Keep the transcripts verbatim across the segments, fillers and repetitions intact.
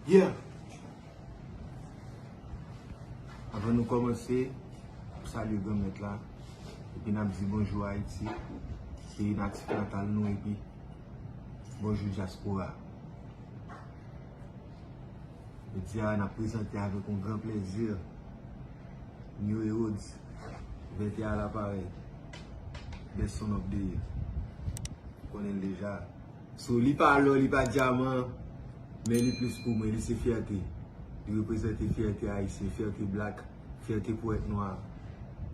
Yeah! Avan nou kòmanse, n ap salye Granmèt la, epi n ap di bonjou Ayiti, peyi natif natal nou, epi bonjou dyaspora. Jodi a, n ap prezante avèk yon gran plèzi New Heroes, vètè a la parèy, best son of the year. Ou konnen l deja. So, li pa lò, li pa dyaman, men li plis pou mwen, li se fyète. Li reprezante fyète ayisyen, fyète blak, fyète powèt nwa,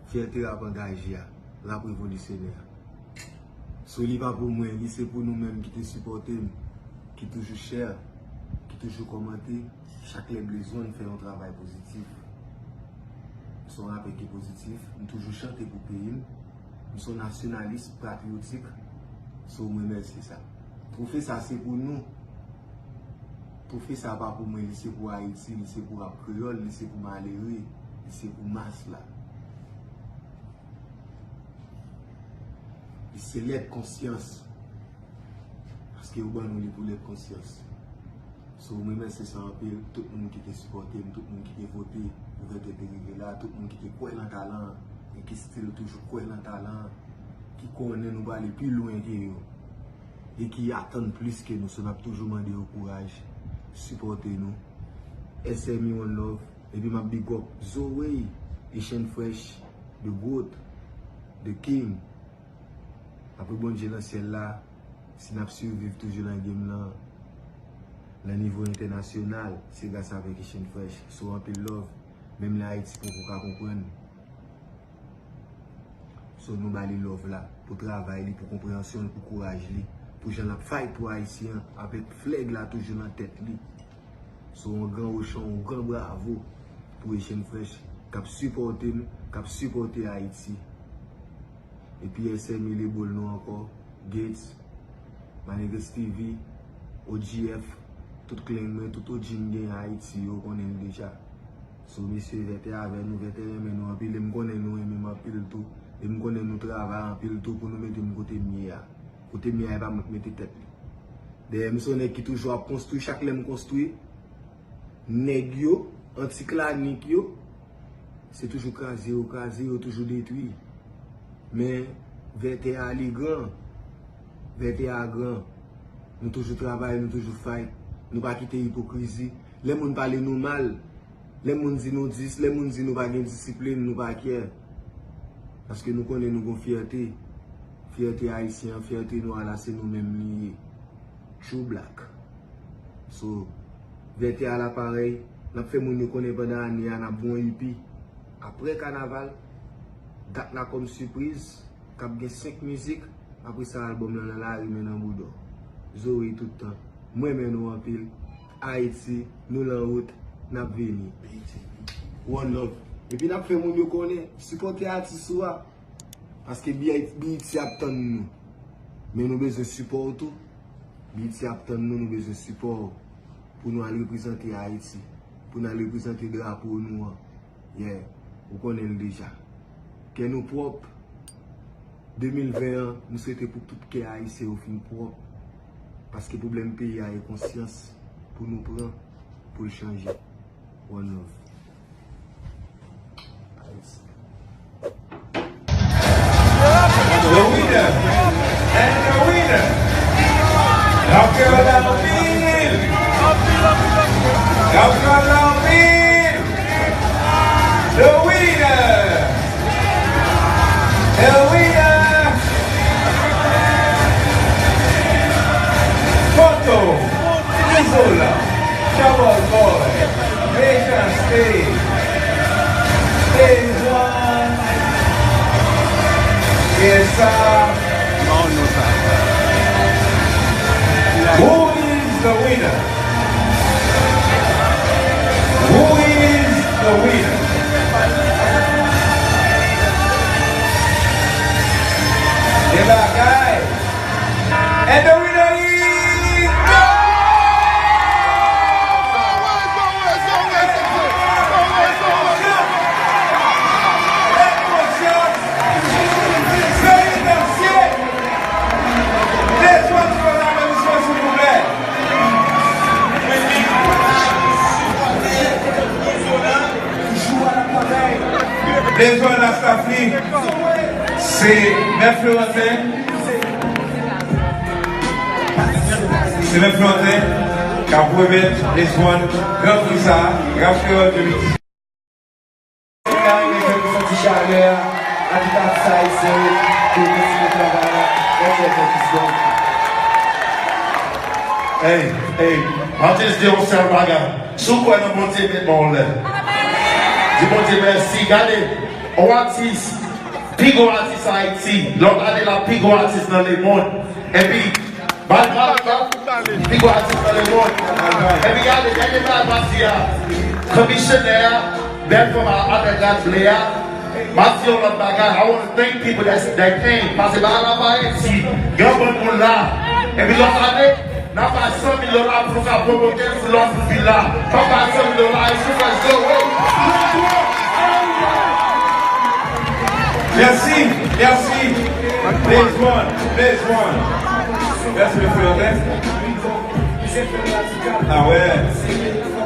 fyète rap angaje a, rap revolisyonè a. So, li pa pou mwen, li se pou nou menm ki te sipòte m, ki toujou share, ki toujou kòmante, chak lè bezwen n fè yon travay pozitif. M se yon rapè ki pozitif, m toujou chante pou peyi m, m se yon nasyonalis, patriyotik, so m remèsye sa. Twofe sa se pou nou. Twofe sa pa pou mwen, li se pou Ayiti, li se pou rap kreyòl, li se pou malere, li se pou mas la. Li se lèt konsyans. Paske yo ban nou li pou lèt konsyans. So, mwen remèsye sa anpil, tout moun ki te sipòte m, tout moun ki te vote pou vètè te rive la, tout moun ki te kwè nan talan an, e ki still toujou kwè nan talan an, ki konnen nou prale pi lwen ke yo, e ki atann plis ke nou. So, n ap toujou mande yo kouraj, sipòte nou. S M E one love, epi m ap big up Zoe, Echann Fresh, The Goat, The King. Apre Bondye nan syèl la, si n ap siviv toujou nan game nan, nan nivo entènasyonal, se gras avèk Echann Fresh. So, anpil love, menm lè Ayiti poko ka konprann. So, nou ba li love la, pou travay li, pou konpreyansyon li, pou kouraj li, pou jan l ap fight pou Ayisyen an, avèk flag la toujou nan tèt li. So, yon gran ochan, yon gran bravo pou Echann Fresh k ap sipòte m, k ap sipòte Ayiti. Epi S M E le bol nou ankò, Gates, my nigga Stevie, O G F, tout klenk mwen, tout O G m gen Ayiti, yo konnen l deja. So, mesye, vètè avè nou, vètè renmen nou anpil, e m konnen nou renmen m anpil tou, e m konnen nou travay anpil tou pou nou mete m kote m ye a. Kote m ye a, e pa mwen k mete tèt li. Dayè, m se yon nèg ki toujou ap konstwi, chak lè m konstwi, nèg yo, anti-Clanic yo, se toujou kraze yo kraze, yo toujou detwi. Men, vètè a, li gran. Vètè a gran. Nou toujou travay, nou toujou fight. Nou pa kite ipokrizi. Lè moun pale nou mal, lè moun di nou dis, lè moun di nou pa gen disiplin, nou pa care. Paske nou konnen nou gon fyète. Fyète ayisyen an, fyète nou a la, se nou menm li ye. True black. So, vètè a la parèy, n ap fè moun yo konnen pandan ane a, n ap gon ipi. Apre kanaval, dat la kòm sipriz, k ap gen senk mizik, apre sa albòm lan nan lari men nan bouda w. Zoe tout tan. M renmen nou anpil. Ayiti, nou lan wout, n ap vini. One love. Epi n ap fè moun yo konnen, sipòte atis ou a. Paske B E T ap tann nou. Men nou bezwen sipò w tou. B E T ap tann nou, nou bezwen sipò w. Pou nou al reprezante Ayiti. Pou nou al reprezante drapo nou an. Yeah, ou konnen l deja. Kè nou pwòp. De mil ven an, nou swete pou tout kè ayisyen yo fin pwòp. Paske pwoblèm peyi a e konsyans pou nou pran, pou l chanje. One love. The winner and the winner. Doctor Lampil. Doctor Lampil. The winner. The winner. Foto. Izolan. Trouble Boy. Mechanste. Sezon. Kesa. Who is the winner? Who is the winner? Gen bagay. And the winner is Se Mè Floranten. Se Mè Floranten k ap remèt Blaze One gran pri sa a, Rap Kreyòl de mil dizuit. Kay, nou fè nou santi chalè a, abitans ayisyen yo, pou yo kontinye travay la, yon fè fè plis bon. Hey, hey, m ap jis di yon sèl bagay. Si w kwè nan Bondye, met men w anlè. Di Bondye mèsi. Gade, yon atis, pi gwo atis Ayiti, lòt ane l ap pi gwo atis nan lemonn. Epi, Bal, bal, bal. Pi gwo atis nan lemonn. Epi gade, dènye bagay m ap di a. Komisyonè a, bèl fanm a, avèk rad ble a. M ap di yon lòt bagay. I wanna thank people that, that came. Paske bagay la pa reyisi. Gen yon bann moun la. Epi lòt ane, n ap bay san mil dola pou nou ka pwomote l sou lòt pwofil la. N ap bay san mil dola, e sou fè zo, wi. Mèsi, mèsi. Blaze One, Blaze One. Mèsi, mesye André. Ah ouais.